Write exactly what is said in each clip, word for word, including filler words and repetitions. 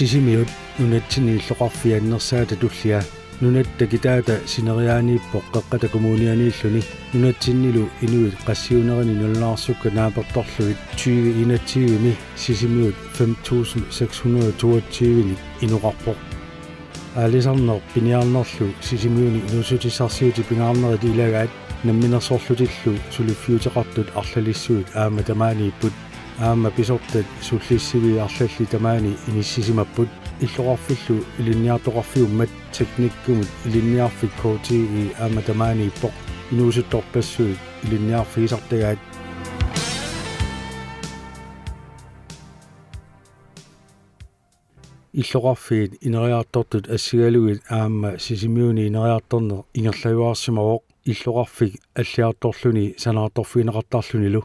Sisimiut nunatsinni illoqarfiit annersaata tullia. Nunatta kitaata sineriaaniippoq Qeqqata Kommunianiilluni. Nunatsinnilu inuit qassiunerini nalunaarsukkat naapertorlugit tyve enogtyve-mi Sisimiut fem tusind seks hundrede toogtyve-nik inoqarpoq. Aalisarneq piniarnerlu Sisimiuni inuussutissarsiutit pingaarnerit ilagaat namminersorlutillu suliffiuteqartut arlalissuit aamma tamaaniipput. Aamma pisortat sullissivii arlallit tamaani inissisimapput. Illoqarfillu ilinniartoqarfiummat teknikkumut ilinniarfik K T I aamma tamaaniippoq. Inuusuttorpassuit ilinniarfigisartagaat. Illoqarfiit ineriartortut assigalugit aamma Sisimiuni ineriartorneq ingerlajuarsimavoq illoqarfik alliartorluni sanaartorfigineqartarlunilu.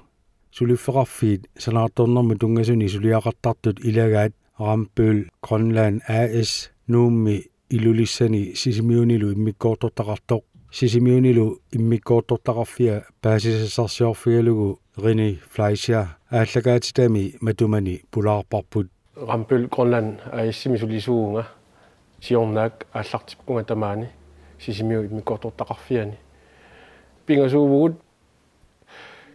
Suliffeqarfiit sanaartornermut tunngasuni suliaqartartut ilagaat Rambøll Grønland A/S Nuummi Ilulissani Sisimiunilu immikkoortortaqartoq. Sisimiunilu immikkoortortaqarfia paasisassarsiorfigalugu René Fleischer aallakaatitami matumani pulaarparput. Rambøll Grønland A/S-imi sulisuuvunga, siornaak aallartippunga tamaani Sisimiut immikkoortortaqarfiani. Pingasuuvugut,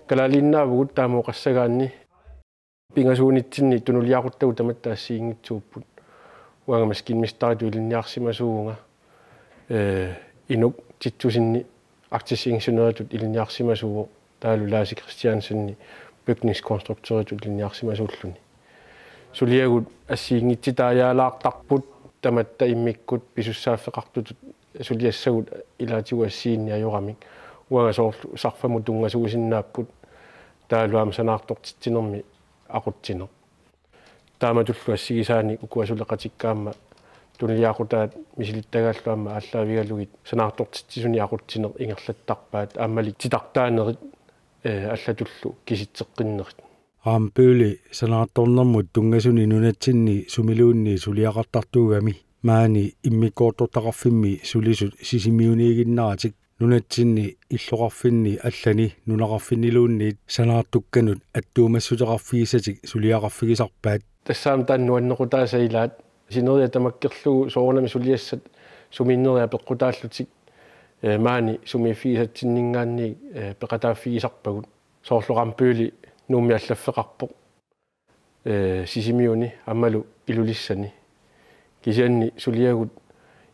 kalaaliinnaavugut taama oqassagaanni. Pingasuunitsinni tunuliaquttagut tamatta assigiinngitsuupput. Uanga maskinmesteritut ilinniarsimasuuvunga. Ee, Inuk Titussen arktisk ingeniøritut ilinniarsimasuuvoq. Taavalu Lasse Christiansen bygningskonstruktøritut ilinniarsimasuulluni. Suliagut assigiinngitsitaajaalaartarput tamatta immikkut pisussaaffeqartutut suliassagut ilaatigut assigiinneq ajoramik. Uanga soorlu sarfamut tunngasuusinnaapput taavalu aamma sanaartortitsinermi aqutsineq. Taamatullu assigisaanik ukua suleqatikka aamma tunuliaqutaat misilittagaallu aamma aallaavigalugit sanaartortitsisunik aqutsineq ingerlattarpaat aammali titartaanerit, ee, allatullu kisitseqqinnerit. Rambølli sanaartornermut tunngasuni nunatsinni sumiluunniit suliaqartartuugami maani immikkoortortaqarfimmi sulisut Sisimiuniiginnaratik nunatsinni illoqarfinni allani nunaqarfinniluunniit sanaartukkanut attuumassuteqarfigisatik suliaqarfigisarpaat. Tassa aamma taanna nuannequtaasa ilaat sineriak tamakkerlugu soorunami suliassat sumiinnerit apeqqutaallutik, ee, maani sumiiffigisatsinninngaanniit, ee, peqataaffigisarpagut. Soorlu Rambølli Nuummi allaffeqarpoq, ee, Sisimiuni aammalu Ilulissani. Kisianni suliagut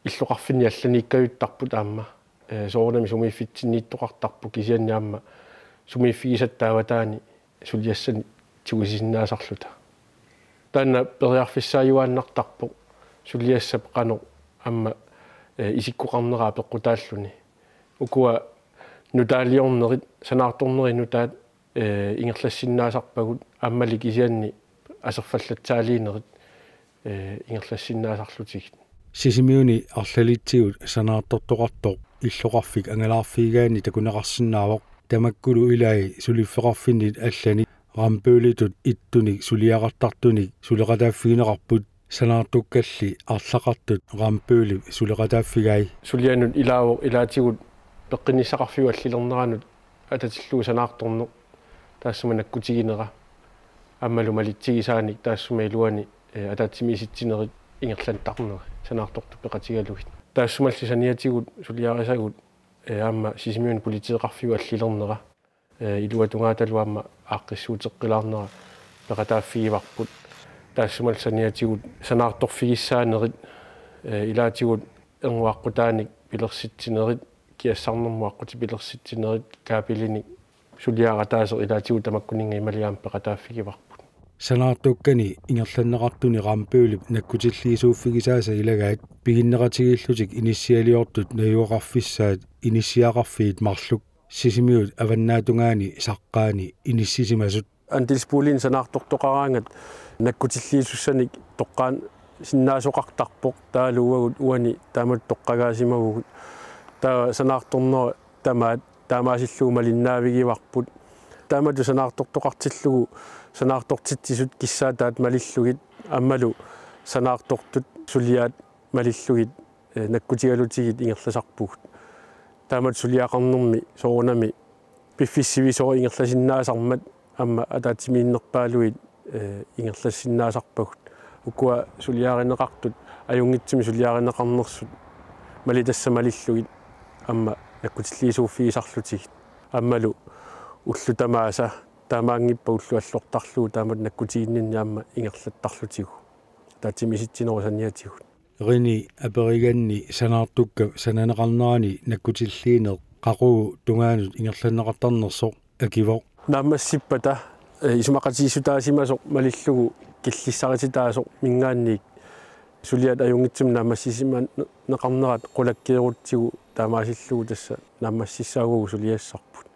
illoqarfinni allaniikkajuttarput aamma, ee, soorunami sumiiffitsinniittoqartarput kisianni aamma sumiiffigisatta avataani suliassanik tigusisinnaasarluta. Taanna periarfissaajuaannartarpoq suliassap qanoq aamma, ee, isikkoqarnera apeqqutaalluni. Ukua nutaaliornerit, sanaartornerit nutaat, ee, ingerlassinnaasarpagut aammali kisianni aserfallatsaaliinerit, ee, ingerlassinnaasarlutigit. Sisimiuni arlalitsigut sanaartortoqartoq illoqarfik angalaarfigigaanni takuneqarsinnaavoq. Tamakkulu ilai suliffeqarfinnit allanit Rambøllitut ittunik suliaqartartunik suleqataaffigineqarput. Sanaartukkalli arlaqartut Rambøllip suleqataaffigai. Sulianut ilaavoq ilaatigut peqqinnissaqarfiup allilerneranut atatillugu sanaartorneq taassuma nakkutiginera. Aammalu malitsigisaanik taassuma iluani, ee, ataatsimiisitsinerit ingerlattarneri sanaartortut peqatigalugit. Taassumallu saniatigut suliarisagut, ee, aamma Sisimiuni politeeqarfiup allilernera, ee, iluatungaatalu aamma aaqqissuuteqqilaarnera peqataaffigivarput. Taassumallu saniatigut sanaartorfigissaanerit, ee, ilaatigut ernguaqqutaanik pilersitsinerit, kiassarnermut aqqutit pilersitsinerit, kaapilinik suliarataaseq ilaatigut tamakkuninnga imaluunniit peqataaffigivarput. Sanaartukkani ingerlanneqartuni Rambøllip nakkutilliisuuffigisaasa ilagaat piginneqatigiillutik inissialiortut najugaqarfissaat inissiaqarfiit marluk Sisimiut avannaatungaani saqqaani inissisimasut. Andelsboligini sanaartortoqaraangat nakkutilliisussanik toqqaannarsinnaasoqartarpoq, taavalu uagut uani taamatut toqqagaasimavugut. Taava sanaartornera tamaat taamaasillugu malinnaavigivarput. Taamatut sanaartortoqartillugu sanaartortitsisut kissaataat malillugit aammalu sanaartortut suliaat malillugit, ee, nakkutigalutigit ingerlasarpugut. Taamatut suliaqarnermi soorunami piffissaq sivisoq ingerlasinnaasarmat aamma ataatsimiinnerpaaluit, ee, ingerlassinnaasarpagut. Ukua suliarineqartut ajunngitsumik suliarineqarnersut malitassat malillugit aamma nakkutilliisuuffigisarlutigit. Aammalu ullut tamaasa taamaanngippat ulloq allortarlugu taamatut nakkutiginninneq aamma ingerlattarlutigu. Ataatsimiisitsinerup saniatigut. Reni aperiganni sanaartukkap sananeqarnerani nakkutilliineq qaqugu tungaanut ingerlanneqartarnersoq akivoq. Naammassippata, eh, isumaqatigiissutaasimasoq malillugu killissarititaasoq minngaanniit suliat ajunngitsumik naammassisimaneqarnerat qulakkeerutsigu taamaasillugu tassa naammassissaagukku suliassarput.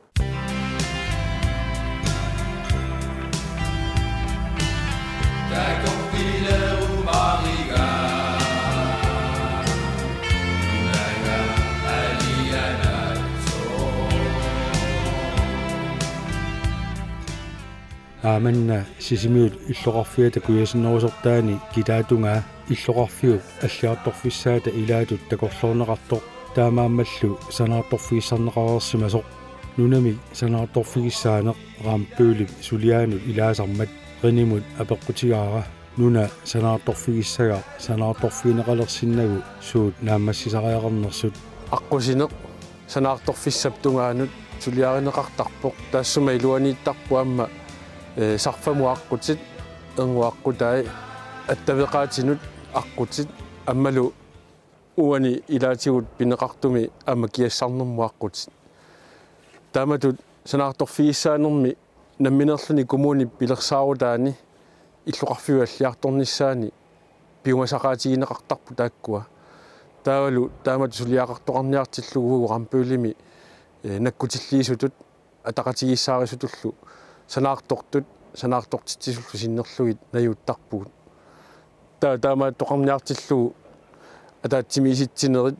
Aamanna Sisimiut illoqarfiata kujasinnerusortaani kitaatungaa illoqarfiup alliartorfissaata ilaatut takorloorneqartoq taamaammallu sanaartorfigissarneqareersimasoq. Nunami sanaartorfigissaaneq Rambøllip suliaanut ilaasarmat Renimut apeqqutigaara nuna sanaartorfigissagaq sanaartorfigineqalersinnagu suut naammassisariaqarnersut. Aqqusineq sanaartorfissap tungaanut suliarineqartarpoq, taassuma iluaniittarpoq aamma, eh, sarfamut aqqutit, erngup aqqutai, attaveqaatinut aqqutit, aammalu uani ilaatigut pineqartumi aamma kiassarnermut aqqutit. Taamatut sanaartorfigissaanermi nammineerluni kommunip pilersaarutaani illoqarfiup alliartornissaani piumasaqaatigineqartarput taakkua. Taavalu taamatut suliaqartoqarniartillugu Rambøllimi, eh, nakkutilliisutut ataqatigiissaarisutullu sanaartortut sanaartortitsisullu sinnerlugit najuuttarpugut. Taa-, taamaattoqarniartillugu ataatsimiisitsinerit,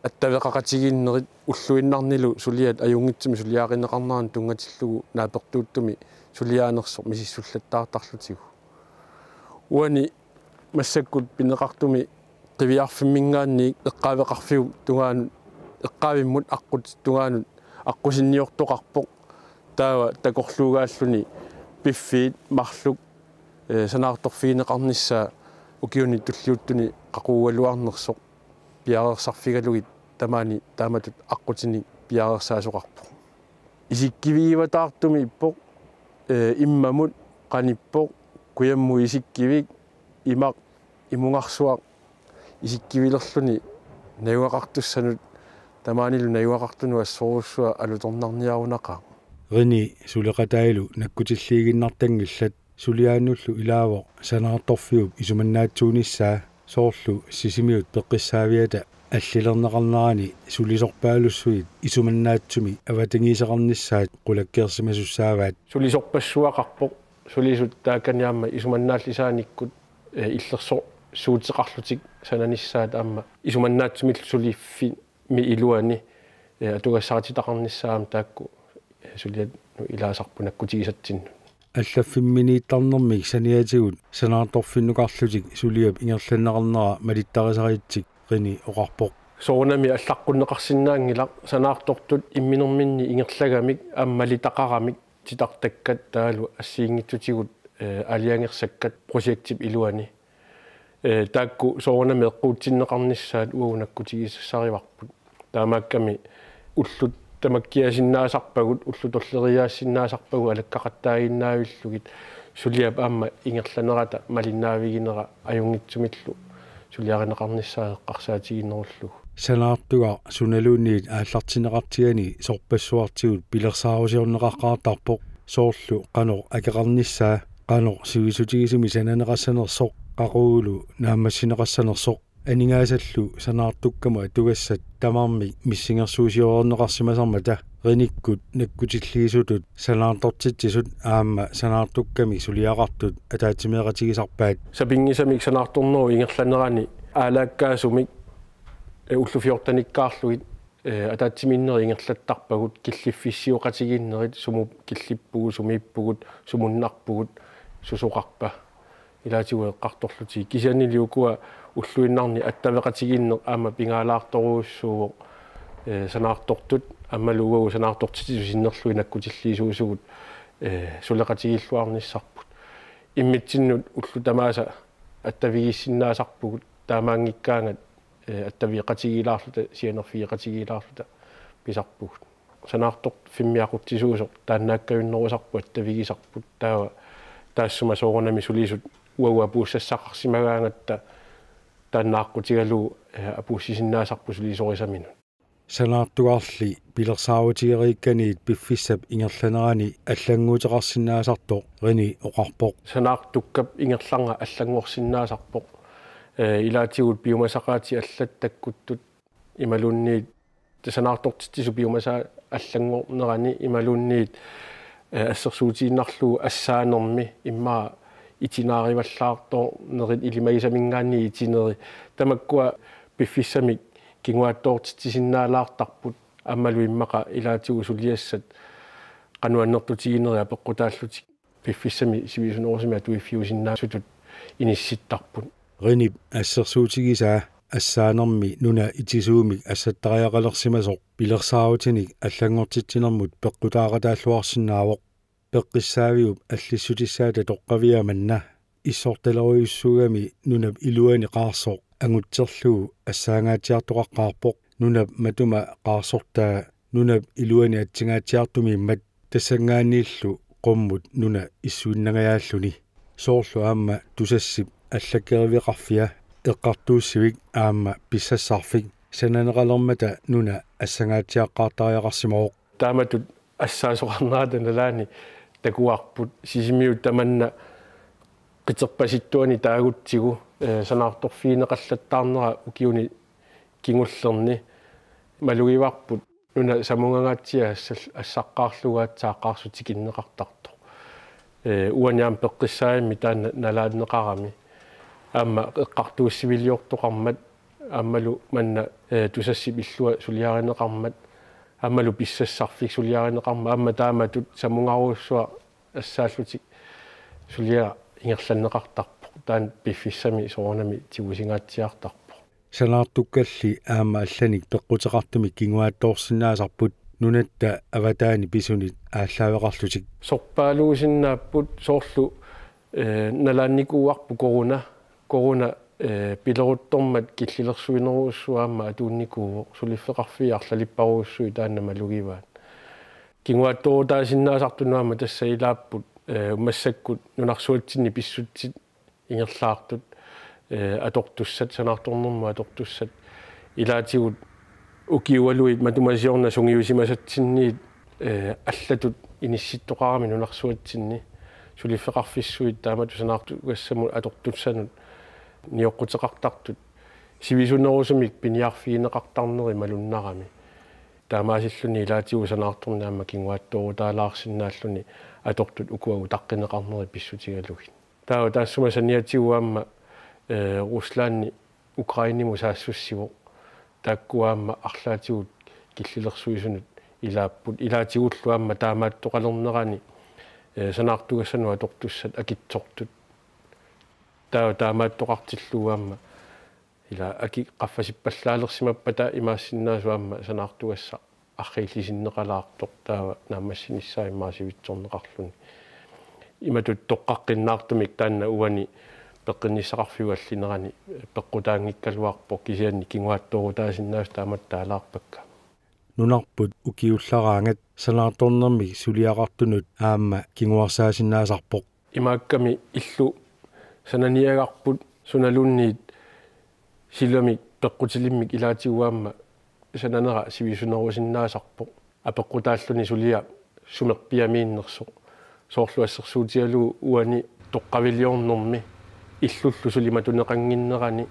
attaveqaqatigiinnerit ulluinnarnilu suliat ajunngitsumik suliarineqarneranut tunngatillugu naapertuuttumi suliaanersoq misissullattaartarlutigu. Uani massakkut pineqartumi qiviarfimminngaanniit eqqaaveqarfiup tungaanut, eqqaavimmut aqqutit tungaanut aqqusinniortoqarpoq, taava takorluugaalluni piffiit marluk, eh, sanaartorfigineqarnissaa ukiuni tulliuttuni qaqugugaluarnersoq piareersarfigalugit tamaani taamatut aqqutinik piareersaasoqarpoq. Isikkivigivaataartumiippoq, eh, immamut qanippoq, kujammut isikkivik, imaq imungarsuaq isikkivilerluni najugaqartussanut tamaanilu najugaqartunut assorujussuaq alutornarniarunaqaaq. Reni suleqataalu nakkutilliiginnartanngillat suliaanullu ilaavoq sanaartorfiup isumannaatsuunissaa soorlu Sisimiut peqqissaaviata allilerneqarnerani sulisorpaalussuit isumannaatsumik avatangiiseqarnissaat qulakkeersimasussaavaat. Sulisorpassuaqarpoq, sulisut taakani aamma isumannaallisaanikkut, eh, illersorsuuteqarlutik sananissaat aamma isumannaatsumillu suliffimmi iluani, eh, atugassarititaqarnissaat aamma taakku, eh, suliannut ilaasarput nakkutigisatsinnut. Allaffimminiittarnermik saniatigut sanaartorfinnukarlutik suliap ingerlanneqarnera malittarisaritsi Reni oqarpoq. Soorunami allaqqunneqarsinnaanngilaq, sanaartortut imminerminni ingerlagamik aamma malitaqaramik titartakkat taavalu assigiinngitsutigut, eh, aalajangersakkat projektip iluani. Eh, taakku soorunami eqquutsinneqarnissaat uagut nakkutigisassarivarput. Taamaakkami ullut tamakkiasinnaasarpagut, ullut tulleriiaassinnaasarpagut alakkaqattaaginnaavillugit suliap aamma ingerlanerata malinnaaviginera ajunngitsumillu suliarineqarnissaa eqqarsaatiginerullugu. Sanaartugaq sunaluunniit aallartinneqartigani sorpassuartigut pilersaarusiorneqaqqaartarpoq, soorlu qanoq akeqarnissaa, qanoq sivisutigisumik sananeqassanersoq, qaqugulu naammassineqassanersoq. Aningaasallu sanaartukkamut atugassat tamarmik missingersuusiorneqarsimasarmata Renikkut nakkutilliisutut sanaartortitsisut aamma sanaartukkamik suliaqartut ataatsimeeqatigisarpaat. Sapinngisamik sanaartornerup ingerlanerani aalaakkaasumik, eh, ullut fjortenikkaarlugit, eh, ataatsimiinnerit ingerlattarpagut, killiffissiuqatigiinnerit, sumut killippugut, sumiippugut, sumunnarpugut, susoqarpa. Ilaatigut eqqartorlutik. Kisiannili ukua ulluinnarni attaveqatigiinneq aamma pingaalaartorujussuuvoq, eh, sanaartortut aammalu uagut sanaartortitsisut sinnerlugit nakkutilliisuusugut, eh, suleqatigiilluarnissarput. Immitsinnut ullut tamaasa Attavigissinnaasarpugut taamaanngikkaangat, eh, attaveqatigiilaarluta, sianerfigeqatigiilaarluta pisarpugut. Sanaartorfimmi aqutsisuusoq taannaakkajunnerusarpoq attavigisarput, taava taassuma soorunami sulisut uagut apuussassaqarsimagaangatta taanna aqqutigalugu, eh, apuussisinnaasarput sulisorisaminut. Sanaartugarli pilersaarutigereekkaniit piffissap ingerlanerani allannguuteqarsinnaasartoq Reni oqarpoq. Sanaartukkap ingerlanera allanngorsinnaasarpoq. Eh, ilaatigut piumasaqaatit allat takkuttut imaluunniit sanaartortitsisut piumasaat allanngornerani imaluunniit, eh, assersuutigiinnarlugu assaanermi immaqa itinaarivallaartornerit ilimagisaminngaanniit itineri. Tamakkua piffissamik kinguaattoortitsisinnaalaartarput aammalu immaqa ilaatigut suliassat qanoq annertutiginerit apeqqutaallutik piffissami sivisunerusumi atuiffiusinnaasutut inissittarput. Renip assersuutigisaa assaanermi nuna itisuumik assattariaqalersimasoq pilersaarutinik allanngortitsinermut peqqutaaqataalluarsinnaavoq. Peqqissaaviup allissutissaata toqqavia manna issortalerujussuugami nunap iluani qaarsoq angutserlugu assaangaatsiartoqaqqaarpoq. Nunap matuma qaarsortaa nunap iluani atsingaatsiartumiimmat tassanngaanniillu qummut nuna issuinnangajaalluni. Soorlu aamma Tusassip allakkeriveqarfia eqqartuussivik aamma pissassarfik sananeqalermata nuna assangaatsiaqqaartariaqarsimavoq. Taamatut assaasoqarnerata nalaani takuarput Sisimiut tamanna qiterpasittuani taagutsigu, eh, sanaartorfigineqallattaarnera ukiuni kingullerni malugivarput nuna samungangaatsiaq assal-, assaqqaarlugu aatsaat qaarsoq tikinneqartartoq. Eh, uani aamma peqqissaavimmi taanna nalaanneqarami. Aamma eqqartuussiviliortoqarmat, aammalu manna, eh, Tusassip illua suliarineqarmat, aammalu pissassarfik suliarineqarmat, aamma taamatut samungarujussuaq assaallutik suliaq ingerlanneqartarpoq. Taanna piffissami soorunami tigusingaatsiartarpoq. Sanaartukkalli aamma allanik peqquteqartumik kinguaattoorsinnaasarput nunatta avataani pisunit aallaaveqarlutik. Sorpaaluusinnaapput soorlu, eh, nalaannikuuarput corona, corona, eh, pileruttormat killilersuinerujussuaq aamma atuunnikuuvoq, suliffeqarfiit arlalipparujussuit taanna malugivaat. Kinguaattoorutaasinnaasartut nuammat tassa ilaapput, eh, massakkut nunarsuatsinni pissutsit ingerlaartut, eh, atortussat, sanaartornermut atortussat, ilaatigut ukiualuit matuma siorna sungiusimasatsinniit, eh, allatut inissittoqarami nunarsuatsinni, suliffeqarfissuit taamatut sanaartugassamut atortussanut nioqquteqartartut sivisunerusumik piniarfigineqartarneri malunnarami. Taamaasilluni ilaatigut sanaartorneq aamma kinguaattoorutaalaarsinnaalluni atortut ukua utaqqineqarneri pissutigalugit. Taava taassuma saniatigut aamma, eh, Ruslandi Ukrainemut saassussivoq. Taakkua aamma arlaatigut killilersuisunut ilaapput. Ilaatigullu aamma taamaattoqalernerani, eh, sanaartugassanut atortussat akitsortut. Taava taamaattoqartillugu aamma ila akit qaffasippallaalersimappata imaassinnaavoq aamma sanaartugassaq arriillisinneqalaartoq taava naammassinissaa immaqa sivitsorneqarluni. Imatut toqqaqqinnaartumik taanna uani peqqinnissaqarfiup allinerani peqqutaanngikkaluarpoq kisianni kinguaattoorutaasinnaasut taamatut taalaarpakka. Nunarput ukiullaraangat sanaartornermik suliaqartunut aamma kinguarsaasinnaasarpoq. Imaakkami illu sananiagarput sunaluunniit silamik peqqutilimmik ilaatigut aamma sananera sivisunerusinnaasarpoq. Apeqqutaalluni suliaq sumerpiamiinnersoq. Soorlu assersuutigalugu uani toqqaviliornermi illullu suli matuneqannginnerani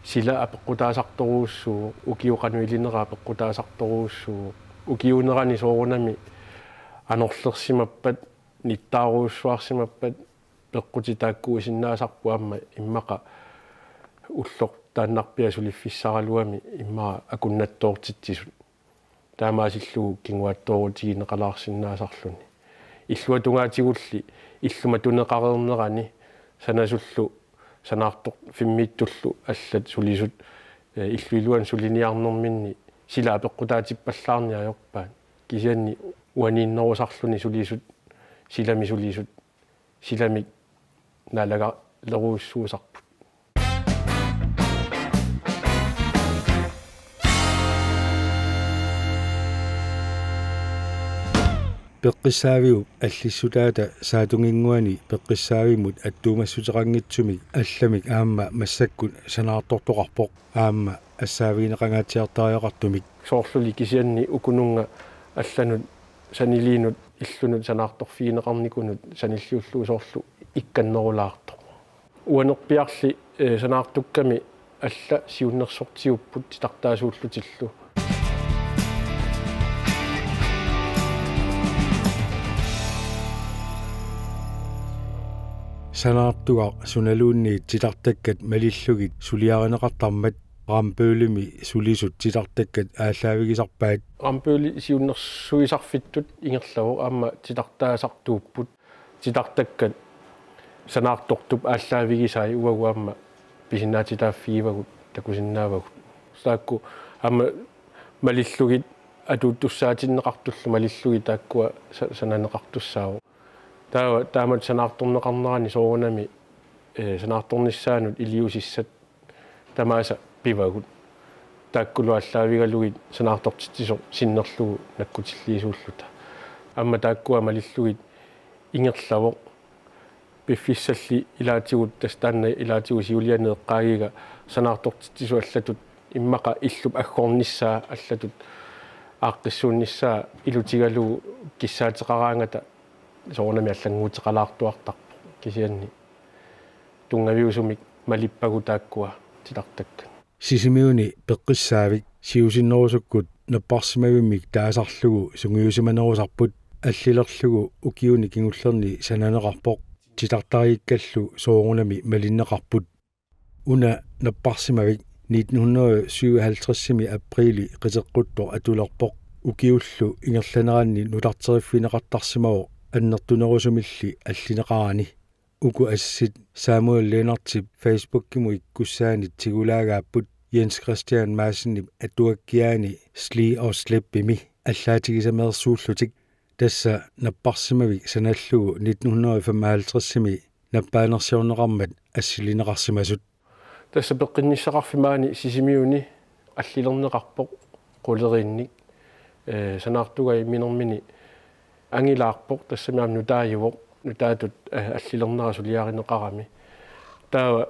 sila apeqqutaasartorujussuuvoq, ukiut qanoq ilinerat apeqqutaasartorujussuuvoq. Ukiuunerani soorunami anorlersimappat, nittaarujussuarsimappat, peqqutit taakkuusinnaasarput aamma immaqa ulloq taannarpiaq suliffissaraluami immaqa akunnattoortitsisut. Taamaasillugu kinguaattoorutigineqalaarsinnaasarluni. Illuatungaatigulli illu matuneqareernerani sanasullu sanaartorfimmiittullu allat sulisut, eh, illup iluani suliniarnerminni sila apeqqutaatippallaarneq ajorpaat. Kisianni uaniinnerusarluni sulisut, silami sulisut, silamik naalagalerujussuusarput. Peqqissaaviup allissutaata saatunginnguani peqqissaavimmut attuumassuteqanngitsumik allamik aamma massakkut sanaartortoqarpoq, aamma assaavigineqangaatsiartariaqartumik. Soorluli kisianni ukununnga allanut saniliinut illunut sanaartorfigineqarnikunut sanilliullugu soorlu ikkannerulaartoq. Uanerpiarli, eh, sanaartukkami alla siunnersortiupput titartaasuullutillu. Sanaartugaq sunaluunniit titartakkat malillugit suliarineqartarmat Rambøllimi sulisut titartakkat aallaavigisarpaat. Rambølli siunnersuisarfittut ingerlavoq aamma titartaasartuupput. Titartakkat sanaartortup aallaavigisai uagut aamma pisinnaatitaaffigivagut takusinnaavagut. Taakku aamma malillugit atuuttussaatinneqartullu malillugit taakkua sa-, sananeqartussaavoq. Taava taamatut sanaartorneqarnerani soorunami, eh, sanaartornissaanut iliusissat tamaasa pivagut. Taakkulu aallaavigalugit sanaartortitsisoq sinnerlugu nakkutilliisuulluta. Aamma taakkua malillugit ingerlavoq. Piffissalli ilaatigut, tassa taanna ilaatigut siuliani eqqaagiga, sanaartortitsisut allatut immaqa illup aggornissaa allatut aaqqissuunnissaa ilutigalugu kissaateqaraangata soorunami allannguuteqalaartuartarpoq, kisianni tunngaviusumik malippagut taakkua titartakkat. Sisimiuni peqqissaavik siusinnerusukkut napparsimavimmik taasarlugu sungiusimanerusarput, allilerlugu ukiuni kingullerni sananeqarpoq, titartariikkallu soorunami malinneqarput. Una napparsimavik nitten hundrede syvoghalvtredsimi apriili qiteqquttoq atulerpoq, ukiullu ingerlaneranni nutarteriffigineqartarsimavoq annertunerusumilli allineqarani. Uku assit Samuel Lennartip Facebookimut ikkussaanit tigulaagaapput Jens Christian Madsenip atuakkiaani Sli og Sleppimi allaatigisameersuullutik. Tassa napparsimavik sanallugu nitten hundrede femoghalvtredsimi nappaanersiorneqarmat assilineqarsimasut. Tassa peqqinnissaqarfik maani Sisimiuni allilerneqarpoq quleriinnik. Eh, sanaartugai imminermini angilaarpoq, tassami aamma nutaajuvoq, nutaatut, eh, allilernera suliarineqarami. Taava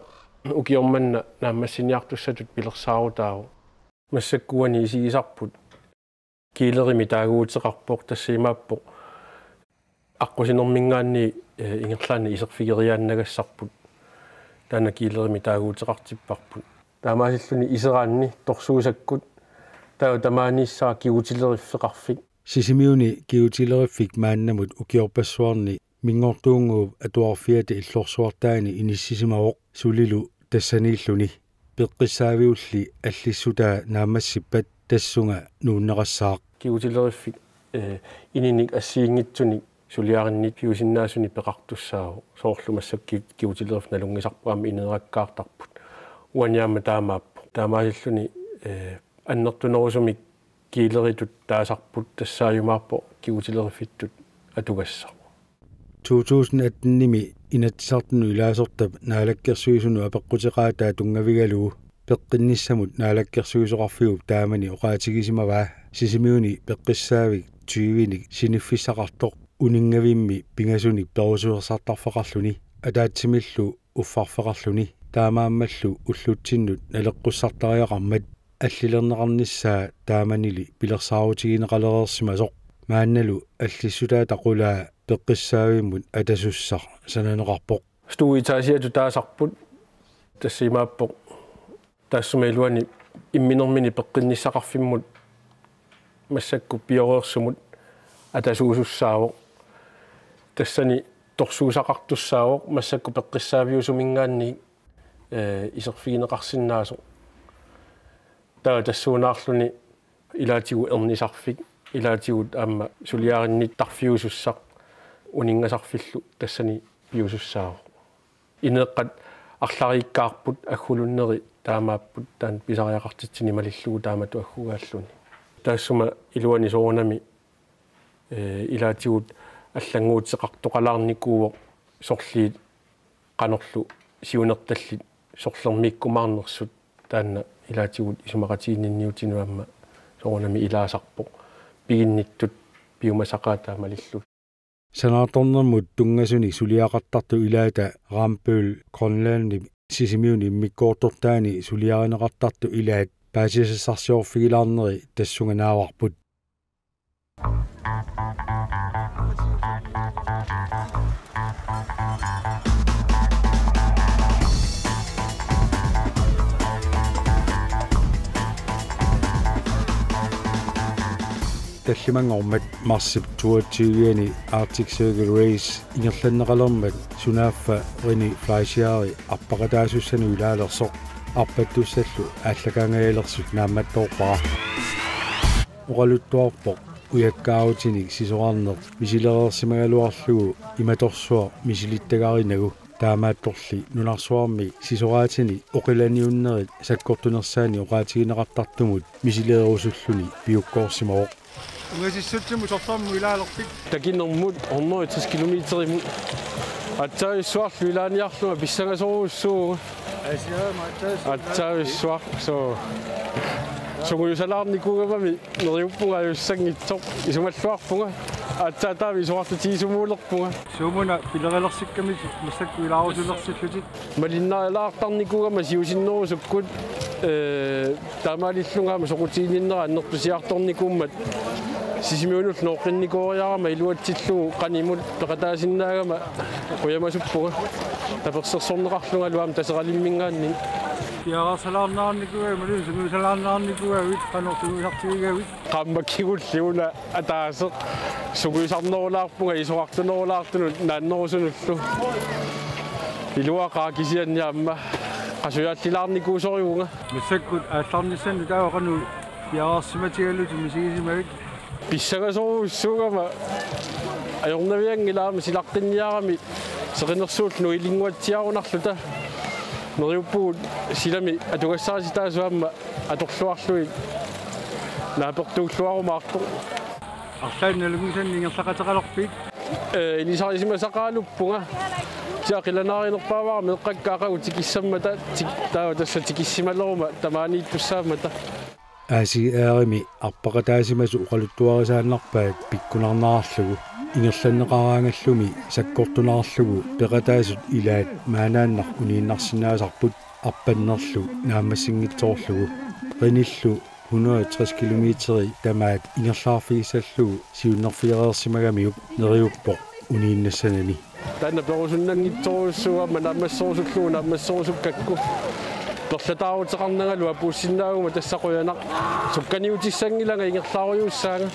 ukioq manna naammassiniartussatut pilersaarutaavoq. Massakkut uani isigisarput Kiilerimi taaguuteqarpoq, tassa imaappoq aqqusinerminngaanniit, eh, ingerlaannaq iserfigeriaannagassarput. Taanna Kiilerimi taaguuteqartipparput. Taamaasilluni iseraanni torsuusakkut, taava tamaaniissaaq kigutileriffeqarfik. Sisimiuni kigutileriffik maannamut ukiorpassuarni Minngortuunnguup Atuarfiata Illorsuartaani inissisimavoq, sulilu tassaniilluni. Peqqissaaviulli allissutaa naammassippat tassunga nuunneqassaaq. Kigutileriffik, eh, ininik assigiinngitsunik suliarinniit piusinnaasunik peqartussaavoq, soorlu massakkut kigutileriffik nalunngisarput aamma ineerakkaartarput. Uani aamma taamaappoq. Taamaasilluni, eh, annertunerusumik Kiileritut taasarput, tassaajumaarpoq kigutilerifittut atugassaq. To tusind atten-imi Inatsisartunut ilaasortap Naalakkersuisunut apeqquteqaataa tunngavigalugu peqqinnissamut Naalakkersuisoqarfiup taamani oqaatigisimavaa Sisimiuni peqqissaavik tyvenik siniffissaqartoq uninngavimmi pingasunik perusuersartarfeqarluni ataatsimillu uffarfeqarluni, taamaammallu ullutsinnut naleqqussartariaqarmat allilerneqarnissaa taamanili pilersaarutigineqalereersimasoq. Maannalu allissutaata qulaa peqqissaavimmut atasussaq sananeqarpoq. Stue etagitut taasarput, tassa imaappoq taassuma iluani imminermini peqqinnissaqarfimmut massakkut pioreersumut atasuusussaavoq. Tassani torsuusaqartussaavoq massakkut peqqissaaviusuminngaanniit, eh, iserfigineqarsinnaasoq. Taava tassuunaarluni ilaatigut ernisarfik, ilaatigut aamma suliarinnittarfiusussaq uninngasarfillu tassani piusussaavoq. Ineeqqat arlariikkaarput, aggulunneri taamaapput, taanna pisariaqartitsineq malillugu taamatut aggugaalluni. Taassuma iluani soorunami, eh, ilaatigut allannguuteqartoqalaarnikuuvoq sorliit qanorlu siunertallit sorlermiikkumaarnersut, taanna ilaatigut isumaqatiginninniutinut aamma soorunami ilaasarpoq. Piginnittut piumasaqaat taamaalillugit. Sanaartornermut tunngasunik suliaqartartut ilaata Rambøll Grønlandip Sisimiuni immikkoortortaani suliarineqartartut ilaat paasisassarsiorfigilaarneri tassunga naavarput. Tallimanngormat marsip toogtyve-ani Arctic Circle Race ingerlanneqalermat sunaaffa René Fleischer arpaqataasussanut ilaalersoq arpattussallu aallakaangajalersut naammattoorpara. Oqaluttuarpoq ujakkaarutinik sisorarneq misilereersimagaluarlugu imatorsuaq misilittagarinagu. Taamaattorli nunarsuarmi sisoraatinik oqilaniunnerit sakkortunersaannik oqaatigineqartartumut misileerusulluni piukkoorsimavoq. Ungasissutsimut sorlermut ilaalerpit? Takinermut hundrede og tres kilometerimut. Aatsaajussuarlu ilaaniarlunga pissangasorujussuuvunga. Aasiaama aatsaajussuaq. Aatsaajussuaq, suu. Sungujusalaarnikuugamami neriuppunga ajussanngitsoq, isumalluarpunga. Aatsaat taama isorartutigisumuulerpunga. Suumuna pilerilersikkamisi massakkut ilaarusulersillutit? Malinnalaartarnikuugama siusinnerusukkut, ee, taamaalillunga aamma soqutiginninnera annertusiartornikuummat Sisimiunullu nooqqinnikooriarama iluatsillugu qanimut peqataasinnaagama qujamasuppunga. Tapersersorneqarlungalu aamma Taseralimminngaanniit. Piareersalaarneqarnikuugamik, sungujusalaarneqarnikuugavit, qanoq sungujusartigigavit? Qaammat kingulliuna ataaseq sungujusarnerulaarpunga isorartunerulaartunut naannerusunullu. Iluaqaaq kisianni aamma qasujaallilaarnikuusorivunga. Massakkut aallarnissannut taava qanoq piareersimatigalutit misigisimavit? Pissangasorujussuugama ajornavianngilaq aamma silaqqinniarami seqinersuullu nuilinnguatsiarunarluta. Neriuppugut silami atugassarititaasut aamma atorluarlugit naapertuulluarumaartoq. Arlaannik nalunngisannik ingerlaqateqalerpit? Ee, ilisarisimasaqaaluppunga. Kisianni qilanaarinerpaavara meeqqakka aqagu tikissammata, tik-, taava tassa tikissimaleruma tamaaniittussaammata. A C R-imi arpaqataasimasut oqaluttuarisaannarpaat pikkunarnerarlugu. Ingerlanneqaraangallumi sakkortunerarlugu peqataasut ilaat maanaannaq uniinnarsinnaasarput arpannerlu naammassinngitsoorlugu. Renéllu hundrede og tres kilometeri tamaat ingerlaarfigissallugu siunnerfigereersimagamiuk neriuppoq uniinnassanani. Taanna perusunnanngitsorujussuuvoq aamma naammasserusullugu naammasserusukkakku. Perlataaruteqarnangalu apuussinnaaguma tassa qujanaq. Sukkaniutissanngilanga ingerlaarujuussaanga.